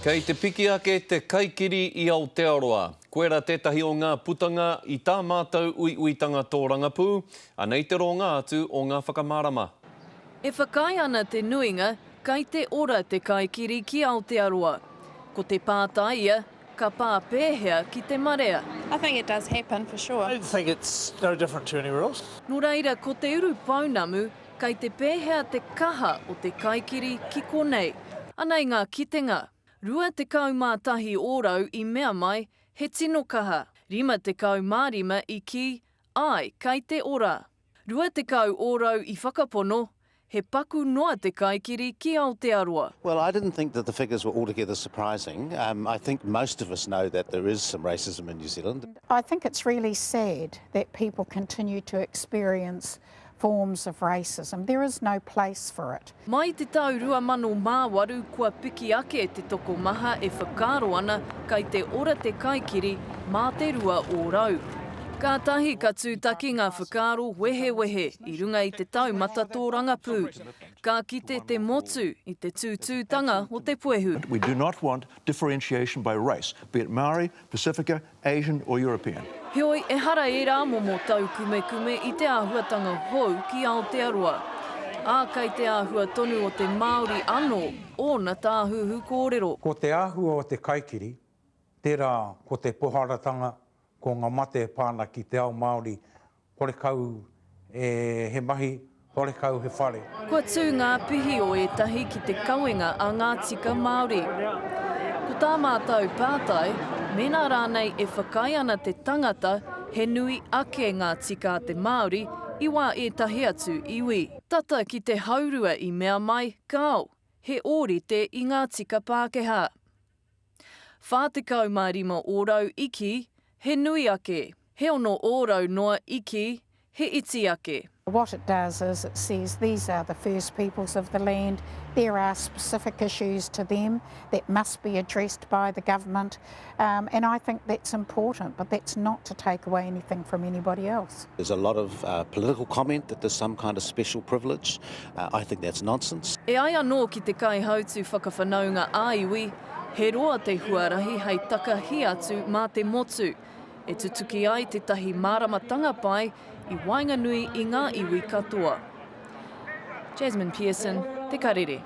Kei te piki ake te kaikiri i Aotearoa. Koira tētahi o ngā putanga i tā mātou uiuitanga tōrangapū. Anei te rōnga atu o ngā whakamārama. E whakaae ana te nuinga, kei te ora te kaikiri ki Aotearoa. Ko te pātai ia, ka pā pēhea ki te marea? I think it does happen for sure. I think it's no different to anywhere else. Nō reira, ko te urupounamu, Kei te pēhea te kaha o te kaikiri ki konei? Anei ngā kitenga. 21 ōrau i mea mai, he tino kaha. 55 i kī, āe, kei te ora. 20 ōrau i whakapono, he paku noa te kaikiri ki Aotearoa. Well, I didn't think that the figures were altogether surprising. Um, I think most of us know that there is some racism in New Zealand. I think it's really sad that people continue to experience forms of racism. There is no place for it. Mai i te tau 2008 kua piki ake te tokomaha e whakaaro ana kai te ora te kaikiri mā te 2%. Kātahi ka tūtaki ngā whakaaro wehewehe i runga i te taumata tōrangapū. Ka kite te motu i te tūtūtanga o te puehu. We do not want differentiation by race, be it Maori, Pasifika, Asian or European. Heoi, ehara ērā momo taukumekume i te āhuatanga hou ki Aotearoa. Ā, kei te āhua tonu o te Māori anō ōna tāhuhu kōrero. Ko te āhua o te kaikiri, tērā ko te poharatanga, ko ngā mate e pā ana ki te ao Māori Horekau he mahi, horekau he whare. Kua tū ngā pihi o ētahi ki te kawenga a ngā tika Māori. Ko tā mātou pātai, mēnā rānei e whakaae ana te tangata he nui ake ngā tika a te Māori i wā ētahi atu iwi. Tata ki te haurua i mea mai, kāo, he ōrite i ngā tika Pākehā. 45 ōrau i kī, he nui ake. He ono ōrau noa i kī, he iti ake. What it does is it says these are the first peoples of the land, there are specific issues to them that must be addressed by the government um, and I think that's important but that's not to take away anything from anybody else. There's a lot of uh, political comment that there's some kind of special privilege. Uh, I think that's nonsense. E ai anō ki te Kaihautū Whakawhanaunga ā-Iwi, he roa te huarahi hei takahi atu mā te motu, e tutuki ai tētahi māramatanga pai i waenganui i ngā iwi katoa. Jasmine Pearson, Te Karere.